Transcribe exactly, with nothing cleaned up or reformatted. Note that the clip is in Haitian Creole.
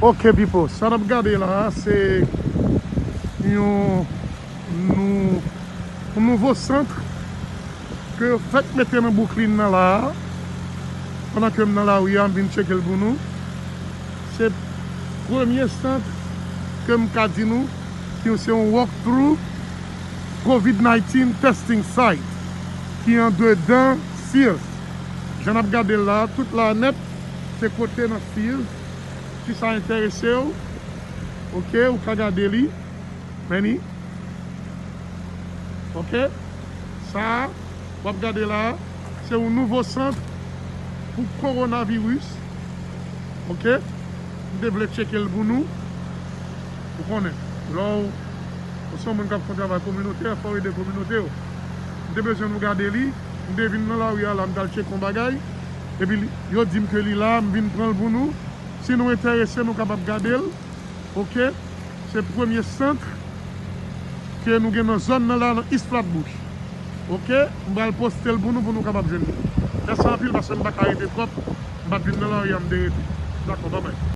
Ok, people, sa n ap gade la a, se yon nou, yon nouvo sant ke yo fèk mete nan Brooklyn nan la a. Pandan ke m nan lari a, m vin tcheke l pou nou. Se premye sant ke m ka di nou ki se yon walk through covid nineteen testing site ki andedan Sears. Jan n ap gade l la, tout la nèt, se kote nan Sears. Si sa enterese w, ok, ou ka gade li. Men li. Ok? Sa a, w ap gade la a, se yon nouvo sant pou kowonaviris. Ok? M te vle tcheke l pou nou. Ou konnen, lè w, ou se yon moun k ap fè yon travay kominotè, fò w ede kominote w. M te bezwen nou gade li. M te vin nan lari a la, m t al tcheke yon bagay. Epi li, yo di m ke li la, m vin pran l pou nou. Si nou enterese, nou kapab gade l. Ok? Se premye sant ke nou gen nan zòn nan la, nan East Flatbush. Ok? M pral poste l pou nou, pou nou kapab jwenn li. Mèsi anpil, paske m pa ka rete twòp. M pa t vin nan lari a, m te rete. Dakò, babay.